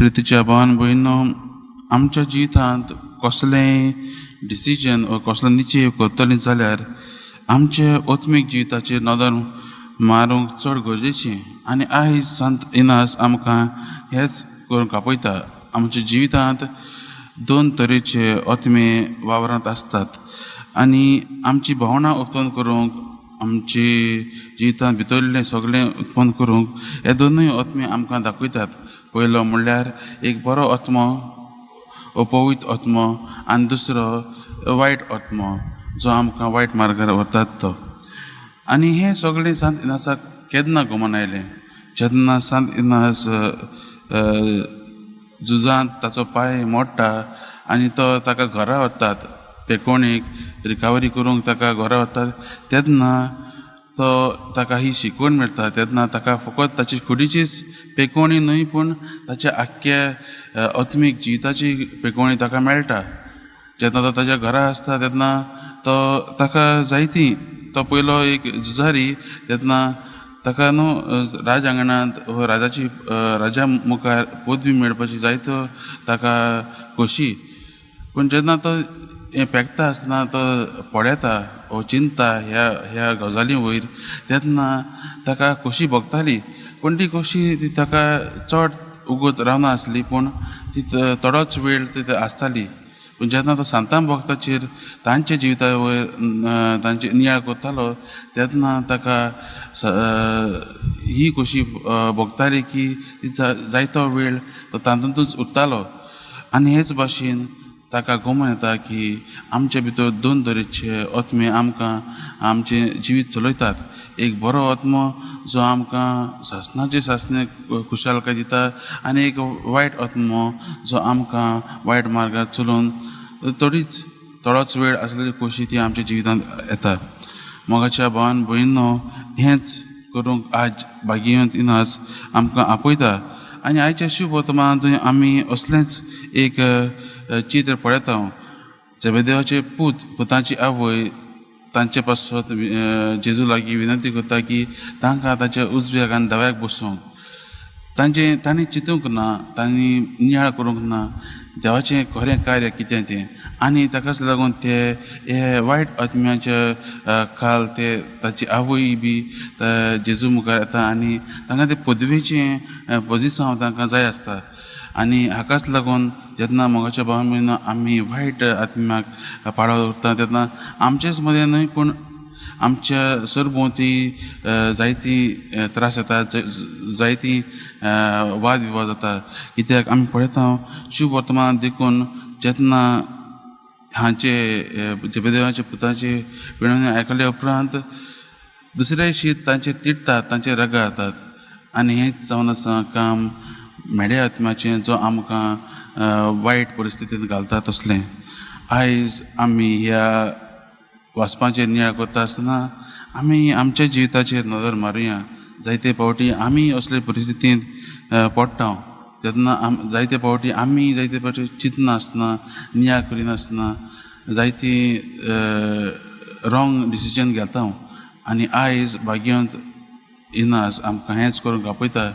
प्रितीच्या भावान भयणीनो, आमच्या जिवितांत कसलेंय डिसिजन वा कसलो निश्चय करतलीं जाल्यार आमचे आत्मीक जिविताचेर नदर मारूंक चड गरजेचें. आनी आयज संत इनास आमकां हेंच करूंक आपयता. आमच्या जिवितांत दोन तरेचे आत्मे वावरांत आसतात आनी आमची भावनां उत्पन्न करूंक, आमची जिवितांत भितरलें सगळें उत्पन्न करूंक हे दोनूय आत्मे आमकां दाखयतात. पयलो म्हणल्यार एक बरो आत्मो, अपवित्र आत्मो, आनी दुसरो वायट आत्मो जो आमकां वायट मार्गार व्हरतात तो. आनी हें सगळें सांत इनासाक केन्ना गमन आयलें? जेन्ना सांत इनास झुजांत ताचो पांय मोडटा आनी तो ताका घरा व्हरतात, पेकोणीक रिकवरी करूंक ताका घरा व्हरतात, तेन्ना तो ताका ही शिकवण मेळटा. तेन्ना ताका फकत ताची कुडीचीच पेकोवणी न्हय, पूण ताच्या आख्ख्या आत्मीक जिविताची पेकोवणी ताका मेळटा. जेन्ना तो ताच्या घरा आसता तेन्ना तो ताका जायती, तो पयलो एक झुजारी, तेन्ना ताका न्हू राज आंगणांत वा राजाची राजा मुखार पदवी मेळपाची जायतो ताका खोशी. पूण जेन्ना तो हें पेकता आसतना तो पळयता वो चिंतता ह्या ह्या गजाली वयर, तेन्ना ताका खोशी भोगताली. पूण ती खोशी ती ताका चड उगत रावनासली, पूण ती थोडोच वेळ ती आसताली. पूण जेन्ना तो सांतान भक्ताचेर तांच्या जिविता वयर तांचे नियाळ करतालो, तेन्ना ताका ही खोशी भोगताली की ती जायतो वेळ तो तातूंतच उरतालो. आनी हेच भाशेन ताका गमन येता की आमचे भितर दोन तरेचे आत्मे आमकां आमचें जिवीत चलयतात. एक बरो आत्मो जो आमकां सासणाचे सासणे खुशालकाय दिता आनी एक वायट आत्मो जो आमकां वायट मार्गार चलोवन थोडीच थोडोच वेळ आसलेली खोशी ती आमच्या जिवितांत येता. मोगाच्या भावान भयणीनो, हेंच करूंक आज भाग्यवंत इनास आमकां आपयता. आनी आयच्या शुभ वर्तमानांतूय आमी असलेंच एक चित्र पळयता. जबेदेवाचे पूत, पुताची आवय तांचे पासत जेजू लागीं विनंती करता की तांकां ताच्या उजव्याक आनी दाव्याक बसोवंक. तांचें तांणी चिंतूंक ना, तांणी नियाळ करूंक ना देवाचें खरें कार्य कितें तें. आनी ताकाच लागून ते हे वायट आत्म्याच्या खाल ते ताची आवय बी जेजू मुखार येता आनी तांकां ते पदवेचें पोजिसांव तांकां जाय आसता. आनी हाकाच लागून जेन्ना मोगाच्या भावा भयणीनो आमी वायट आत्म्याक पाळो उरता, तेन्ना आमचेच मदें न्हय पूण आमच्या सरभोंवती जायतीं त्रास येता, जायतीं वाद विवाद जाता. कित्याक आमी पळयता शुभ वर्तमान देखून जेन्ना हांचे जबेदेवाच्या पुताचे विणवणी आयकल्या उपरांत दुसऱ्या दिशी तांचे तिडटात, तांचे रगार जातात. आनी हेंच जावन आसा काम म्हेड्या आत्म्याचें जो आमकां वायट परिस्थितींत घालता तसलें. आयज आमी ह्या वाचपाचेर नियाळ करता आसतना आमी आमच्या जिविताचेर नदर मारुया. जायते फावटी आमी असले परिस्थितींत पडटा तेन्ना जायते फावटी आमी जायते फावटी चिंतनासतना, नियाळ करिनासतना जायती रोंग डिसिजन घेता. आनी आयज भाग्यवंत इनास आमकां हेंच करूंक आपयता.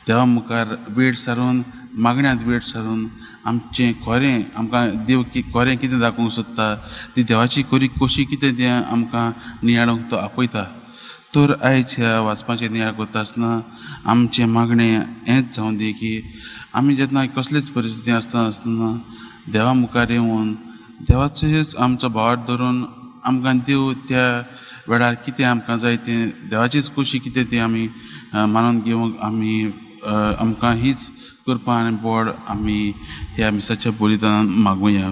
देवा मुखार वेळ सारून, मागण्यांत वेळ सारून आमचें खरें आमकां देव खरें कितें दाखोवंक सोदता, ती देवाची खरी खोशी कितें तें आमकां नियाळूंक तो आपयता. तर आयज ह्या वाचपाचें नियाळ करता आसतना आमचें मागणें हेंच जावं दी की आमी जेन्ना कसलीच परिस्थिती आसता आसतना देवा मुखार येवन देवाचेच आमचो भावार्थ धरून आमकां देव त्या वेळार कितें आमकां जाय तें, देवाचीच खोशी कितें ती आमी मानून घेवंक आमी आमकां हीच कृपा आनी बोड आमी ह्या मिसाच्या बलिदानान मागुया.